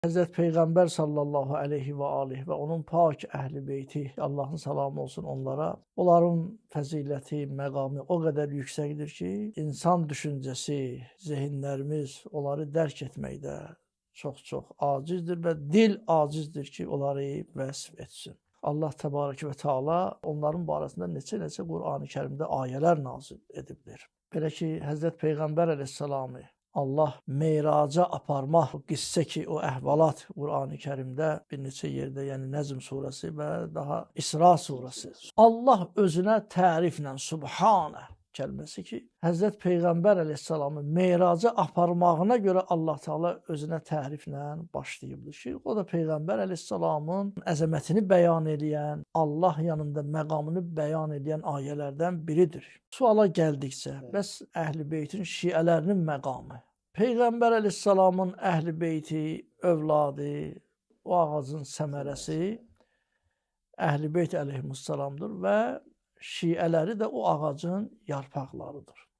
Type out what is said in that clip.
Həzrət Peyğəmbər sallallahu əleyhi və alih və onun pak əhli beyti, Allahın salamı olsun onlara, onların fəziləti, məqamı o qədər yüksəkdir ki, insan düşüncəsi, zehinlərimiz onları dərk etməkdə çox-çox acizdir və dil acizdir ki, onları vəsf etsin. Allah Təbarək və Teala onların barəsində neçə-neçə Qur'an-ı Kərimdə ayələr nazil edibdir. Belə ki, Həzrət Peyğəmbər əleyhissalamı Allah meyraca aparmaq qissə ki, o əhvalat Qur'an-ı Kərimdə bir neçə yerdə, yəni Nəzm surəsi və daha İsra surəsi. Allah özünə təriflə Subhanə kəlməsi ki, Həzrət Peyğəmbər əleyhissalamı meyraca aparmağına görə Allah Teala özünə təriflə başlayıbdır ki, o da Peyğəmbər əleyhissalamın əzəmətini bəyan eləyən, Allah yanında məqamını bəyan eləyən ayələrdən biridir. Suala gəldikcə, bəs Əhl-i Beytin şiələrinin məqamı, Peyğəmbər əleyhissalamın Əhl-i Beyti, övladı, o ağacın səmərəsi Əhl-i Beyt əleyhissalamdır və şiələri də o ağacın yarpaqlarıdır.